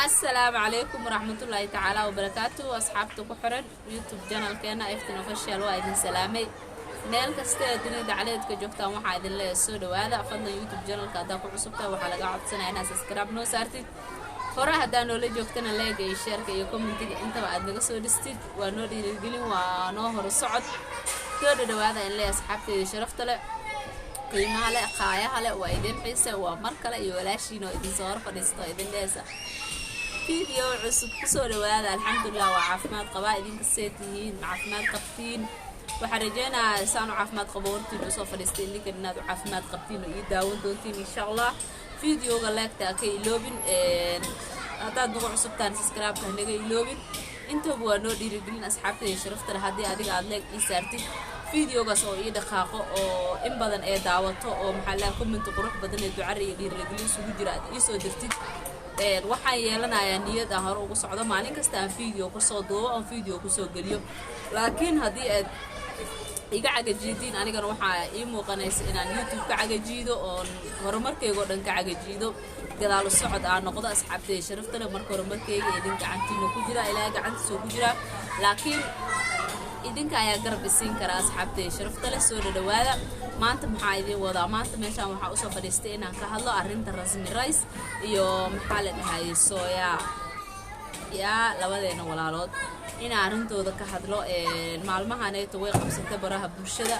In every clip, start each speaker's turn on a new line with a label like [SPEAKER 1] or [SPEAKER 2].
[SPEAKER 1] Asalaamu calaykum waraxmatullaahi tacaala wabarakaatu. Asxaabta ku xiran YouTube channelkeena Iftin Official, waa idin salaamay. Meel kasta ee dunida dacaleedka joogtaan, waxaa idin leeyahay soo dhawaada. Fadlan, YouTube channelka haddaa ku cusubtahay, waxaa laga codsanaya inaad subscribe noo saartid. Hore haddaa noola joogtana, like-ga iyo share-ka iyo commentiga intaba aad naga soo dhistid, waa noo dhiirigelin, waa noo horo socod. Soo dhadhawaada in leeyahay, asxaabteeda sharafta leh, qiimaha leh, qaayaha leh. Waa idin xiise, waa mar kale iyo walaashiin oo idin soo hor fadhiisto oo idin dheesa video cusub. Kusoo dhawaada. Alxamdulilah, waa caafimaad qabaa. Idinka see tihiin? Ma caafimaad qabtiin? Waxaan rajeynayaa saan u caafimaad qabo hortiin usoo fadhiistay idinkan inaad u caafimaad qabtiin oo ii daawan doontiin, insha Allah. Videoga like-ta ka iloobin, haddaad nagu cusubtaan subscribe-ka hanaga iloobin. Intaba waa noo dhiirigelin, asxaabta iyo sharafta leh. Haddii adiga aad like ii saartid videogaas oo ii dhaqaaqo oo in badan ee daawato oo maxaa laha comment qurux badan ee ducari iyo dhiirigelin isugu jira aad iisoo dirtid, waxaan yeelanayaa niyad aan hore ugu socdo, maalin kasta aan video kusoo duubo oon video kusoo geliyo. Laakiin haddii aad iga cagajiidiin, anigana waxaa ii muuqanaysa inaan YouTube ka cagajiido oon horumarkayga oo dhan ka cagajiido, gadaalu socod aan noqdo. Asxaabtayda sharafta leh, marka horumarkayga idin gacantiina ku jira, Ilaahay gacantiisoo ku jira, laakiin idinka ayaa garab isiin karaa. Asxaabtayda sharafta leh, soo dhadhawaada. Maanta maxaa idiin wadaa? Maanta meeshaan waxaa usoo fadhiistay inaan ka hadlo arrinta Rasmi Rice iyo maxaa la dhahayay Sooyaa, yaa labadeena walaalood, inaan arrintooda ka hadlo. Maalmahaneeto way qabsatay baraha bulshada,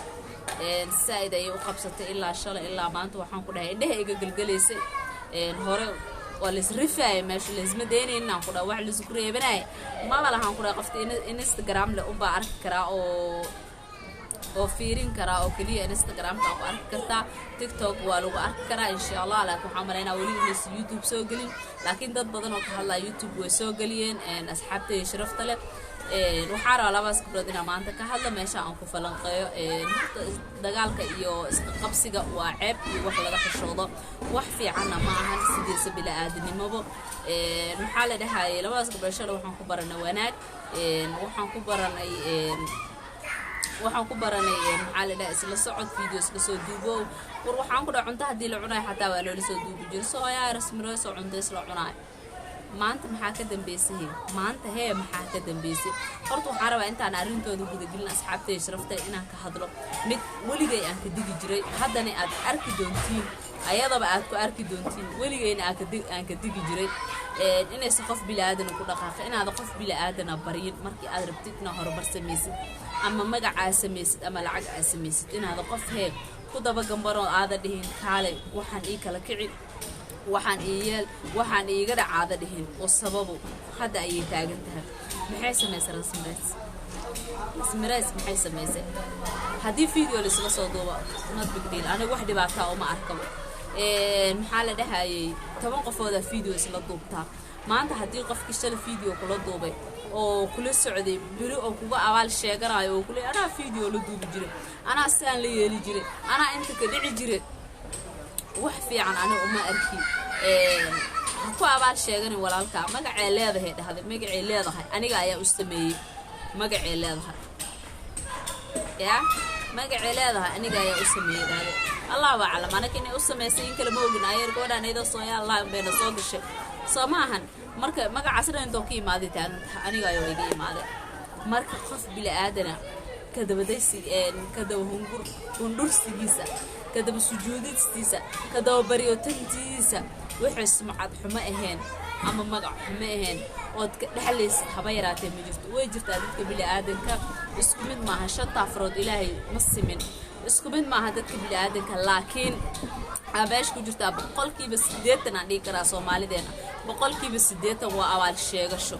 [SPEAKER 1] saa-id ayay u qabsatay. Ilaa shalay ilaa maanta waxaan ku dhahay indhaha iga gelgelaysay. Hore waa laisrifaaya, meesha laisma daynaynin aan ku dhahay, wax laisku reebanaya maba lahaan ku dhahay. Qofta Instagram le unbaa arki karaa oo fiirin karaa oo keliya. Instagramka ku arki kartaa, TikTok waa lagu arki karaa, insha Allah. Laakiin waxaan malaynaa weli inaysan YouTube soo gelin, laakiin dad badan oo ka hadlaya YouTube way soo geliyeen. Asxaabtayda sharafta leh, waxaa rabaa labadaas gabdhood inaan maanta ka hadlo, meesha aan ku falanqeeyo. Horta dagaalka iyo iska qabsiga waa ceeb iyo wax laga xishoodo, wax fiicanna ma ahan sidiisa bila-aadinimobo. Maxaa la dhahayay, labadaas gabdhood shalay waxaan ku baranay wanaag, waxaan ku baranay maxaa la dhaha isla socod, video isla soo duubo. War waxaan ku dhaha, cunto haddii la cunayo xataa waa loola soo duubi jiro. Soo ayaa Rasmireysoo cunto isla cunayo. Maanta maxaa ka dambeysay? Maanta hee, maxaa ka dambeysay? Horta waxaan rabaa intaan arrintooda gudagelin, asxaabtayda sharaftay, inaan ka hadlo mid weligay aan ka digi jiray, haddana aad arki doontiin, ayadaba aad ku arki doontiin. Weligayna aan ka digi jiray inaysan qof bili-aadana ku dhaqaaqi, inaada qof bili-aadana baryin. Markii aad rabtid inaad horumar samaysid ama magacaa samaysid ama lacag aad samaysid, inaada qof hee ku dabagambanoo aada dhihin "Kaalay, waxaan ii kala kici, waxaan ii yeel, waxaan iiga dhacaada" dhihin. Oo sababu hadda ayay taagan tahay. Maxay samaysay Rasmireys? Rasmireys maxay samaysay? Haddii video laisla soo duubo, not big deal, aniga wax dhibaataa uma arkabo. Maxaa la dhahayay, 10 qofoodaa video isla duubtaa maanta. Haddii qofkii shalay video kula duubay oo kula socday beri oo kuga abaal sheeganayo oo kule "Anaa video la duubi jiray, anaa sidaan la yeeli jiray, anaa inta ka dhici jiray," wax fiican aniga uma arki. Ha ku abaal sheeganin walaalkaa. "Magacee leedahay," dhahday, "magacay leedahay aniga ayaa u sameeyey, magacay leedahay, yaa magacay leedahay aniga ayaa u sameeyey," dhahday. Allahu aclam, anaga inay u samaysay in kale ma ogin. Ayar gabadhaan iyadoo Sooyaa Allah bayna soo gashay, soo ma ahan? Marka magacaas dhan intoo ka imaaday taagan tahay, aniga ayuu iga imaaday. Marka qof bili-aadana kadabadaysi, kadaba hungur hundhursigiisa, kadaba sujuudistiisa, kadaba baryootantiisa, waxay sumcad xumo ahayn ama magac xumo ahayn ood ka dhexlaysid haba yaraatee ma jirto. Way jirtaa, dadka bili-aadanka isku mid maaha, shanta afrood Ilaahay ma simin, isku mid maaha dadka bili-aadanka. Laakiin aa meesha ku jirtaa, 80% aan dhihi karaa, Soomaalideena 80% waa abaal sheegasho.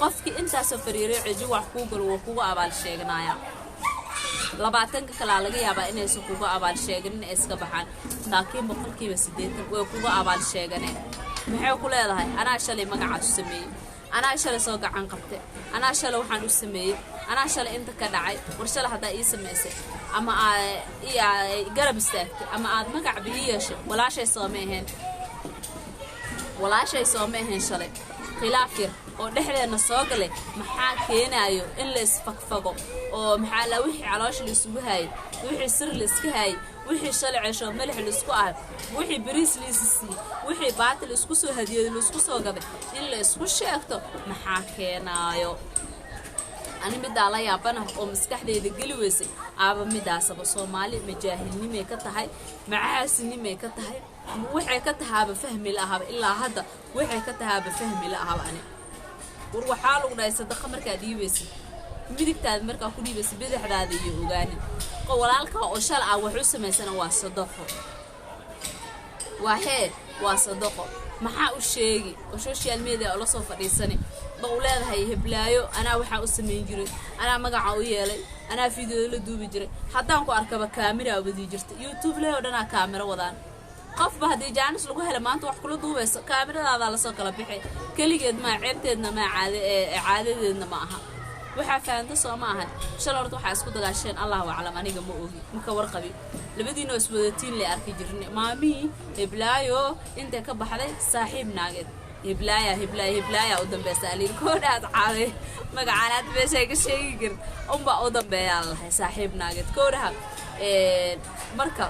[SPEAKER 1] Qofkii intaasoo fariiray ceji wax kuu galo wuu kuga abaal sheeganaya. 20-ka kalaa laga yaabaa inaysan kuga abaal sheeganin ee iska baxaan, laakiin 80% way kuga abaal sheeganeen. Maxay ku leedahay? "Anaa shalay magacaas u sameeyey, anaa shalay soo gacan qabtay, anaa shalay waxaan u sameeyey, anaa shalay inta ka dhacay." War shalay haddaa ii samaysay ama aa garab istaagtay ama aad magacba ii yeeshay, walaashay sooma ahayn? Walaashay sooma ahayn? Shalay khilaaf yar oo dhexdeenna soo galay maxaa keenaayo in la isfagfago oo maxaa la wixii caloosha la isugu haayay, wixii sir la iska haayay? Wixii shalay ceesho milix laisku ahay, wixii bariis liisi siiyey, wixii baati laisku soo hadiyeeday, laisku soo gaday, in la isku sheegto maxaa keenaayo? Ani midaa la yaabana oo maskaxdeyda geli weysay aaba midaasaba. Soomaali majaahilnimay ka tahay, macaasinimay ka tahay, waxay ka tahaaba fahmi la ahaba. Ilaa hadda waxay ka tahaaba fahmi la ahaba. Ani war waxaa lagu dhahay, sadaqa markaa dhiibaysid, midigtaada markaa ku dhiibaysid, bidixdaada iyo ogaanin. Walaalkaa oo shal ah wax u samaysana waa sadaqo, waa hee, waa sadaqo. Maxaa u sheegi oo social media oo la soo fadhiisani ba u leedahay heblaayo anaa waxaa u samayn jiray, anaa magaca u yeelay, anaa videoda la duubi jiray? Haddaan ku arkaba kaamira wadii jirta. YouTube leh oo dhanaa kaamiro wadaan. Qofba haddii jaanis lagu hela maanta wax kula duubayso, kaamiradaada lasoo kala bixi. Keligeed maa, ceebteedna maa, caad caadadeedna ma aha. Waxaa fahamta soo ma ahan? Shal horta waxaa isku dagaasheen Allahu aclam, aniga ma ogi, maka warqabi. Labadiinoo iswadatiin lay arki jirne. Maamihii heblaayo intay ka baxday saaxiib naageed heblaaya, heblaaya, heblaaya u dambeysa alayidhi. Koodhaad caaday magacaan hadda meeshay ka sheegi karin unbaa u dambeeyaa lahay saaxiib naageed koodhaha. Marka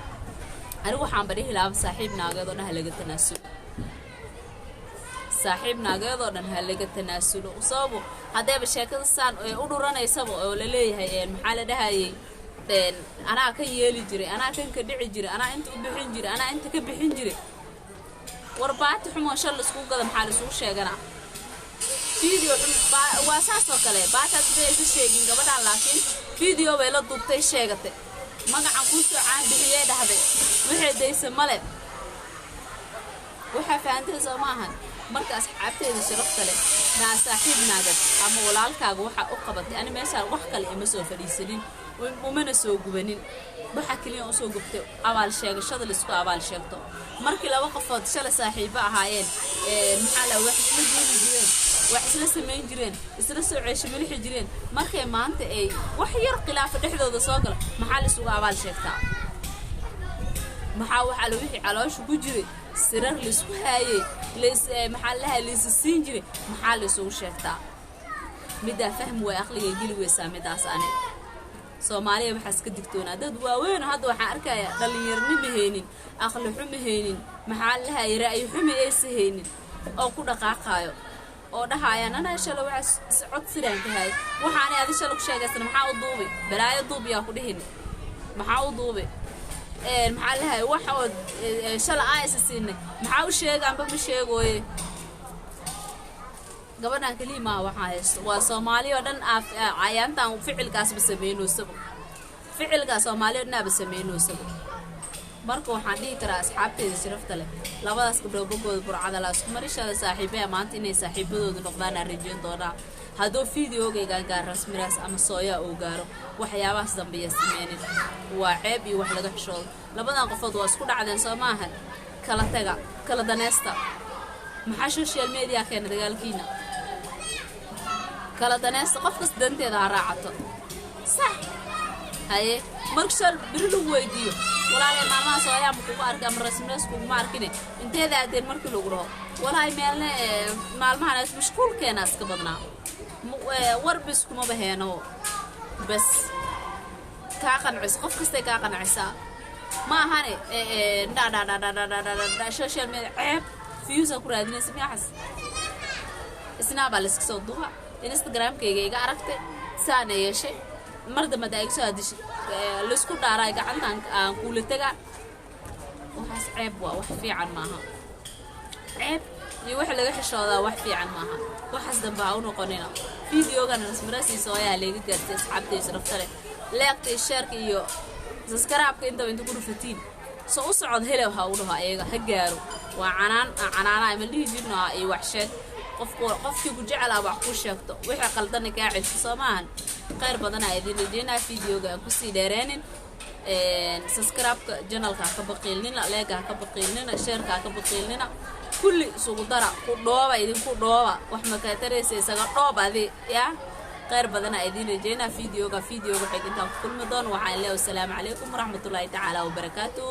[SPEAKER 1] anigu waxaanba dhihi lahaa, saaxiib naageed oo dhan ha laga tanaasulo, saaxiib naageed oo dhan ha laga tanaasulo. Sababu haddayba sheekada saan u dhuranaysaba oo laleeyahay, maxaa la dhahayay, anaa kan yeeli jiray, anaa kan ka dhici jiray, anaa inta u bixin jiray, anaa inta ka bixin jiray. War baati xumoo shal laiskugu gada maxaa laisugu sheeganaa? Video waa saas oo kale. Baataas bay isa sheegin gabadhaan, laakiin video bay la duubtay, sheegatay magacan kuu soo caan bixiyey, dhahday waxay daysa male. Waxaa fahanteen soo ma ahan? Marka asxaabteeda sharafta leh, naa saaxiib naagad ama walaalkaaga waxaa u qabatay, ani meeshaan wax kale ima soo fadhiisanin, umana soo gubanin. Waxa keliya usoo gubtay abaal sheegashada laisku abaal sheegto. Markii laba qofood shalay saaxiibo ahaayeen, maxaa la wax isla duuli jireen, wax isla samayn jireen, isla soo ceesho milixi jireen, markay maanta ay wax yar khilaafo dhexdooda soo galo, maxaa la isugu abaal sheegtaa? Maxaa waxaa la wixii caloosha ku jiray, sirar laisku haayey, lays maxaa lahaa, laysu siin jiray, maxaa la isugu sheegtaa? Middaa fahmi waay, aqligay geli weysaa midaas. Ani Soomaaliya waxaas ka digtoonaa. Dad waaweyn hadda waxaan arkayaa dhallinyarnima haynin, aqli xumi haynin, maxaa lahayay, ra'yi xumi aysa haynin, oo ku dhaqaaqaayo oo dhahayaan anaa shala waxaas cod siraan ka hayay. Waxaanay adi shala ku sheegaysana maxaa u duubi? Balaayo duub yaa ku dhihin, maxaa u duubi? Maxaa lahay, wax oo shala aa isa siinay maxaa u sheega? Amba ma sheegooye. Gabadhan keliya maaha waxaa haysto, waa Soomaali oo dhan. Cayaantan ficilkaasba sameynoysaba, ficilkaas Soomaali o dhan aaba sameynoysaba. Marka waxaan dhihi karaa asxaabteeda sharafta leh, labadaas gabdhood bogooda burcada la isku marishada saaxiibaya maanta inay saaxiibadooda noqdaan aan rajeyn doonaa. Hadduu videogaygaan gaar rasmiraas ama sooyaa uu gaaro, waxyaabahaas dambeeya sameynin, waa ceeb iyo wax laga xishoodo. Labadan qofood waa isku dhacdeen soo maahan? Kala taga, kala daneesta. Maxaa social media keena dagaalkiina? Kala daneesta, qof kasta danteeda ha raacato. Sax haye, marka shal beri lagu weydiiyo, walaalay maalmaha sooyaa ma kugu arkay ama rasmiraas kuguma arkine, inteeda aadeen markii lagu dhaho, walahi meelne maalmahan mashquulkeena iska badnaa, warbis kumaba heeno, bas kaa qanciso. Qof kastay kaa qancisaa ma ahane dhadhadhadhadhadhadha social media ceeb views-a ku raadinaysa miyaxas isnaabaa layska soo duuba. Instagramkayga iga aragtay saana yeeshay, mar dambe hadaa iga soo hadishay laysku dhaaraay, gacantaan aan kuula tagaa. Waxaas ceeb waa, wax fiican maaha. Ceeb iyo wax laga xishoodaa, wax fiican maaha. Waxaas dambe ha u noqonina. Videogan rasmirasiisa ayaa layga gaartay. Asxaabtaysa raftale, like-ta iyo share-ka iyo subscribe-ka intaba inta ku dhufatiin, soo u socod helew ha u dhaho ayaga ha gaaro. Waa canaan canaana ma dhihi jirno iyo wax sheeg. Qofku qofkii ku jecelaa wax ku sheegto, wixii qaldana kaa cesho soo maahan? Khayr badanaa idin rajeynaa. Videoga aan kusii dheereenin. Subscribe-ka channelka ha ka baqiilnina, like-ga ha ka baqiilnina, share-ka ha ka baqiilnina, kulli isugu dara, ku dhooba, idinku dhooba. Wax makaataraysa isaga dhoob adi yaa. Khayr badanaa idin rajeynaa. Videoga xig intaan ku kulmi doono, waxaan leeyahay wasalaamu calaykum waraxmatullaahi tacaala wabarakaatu.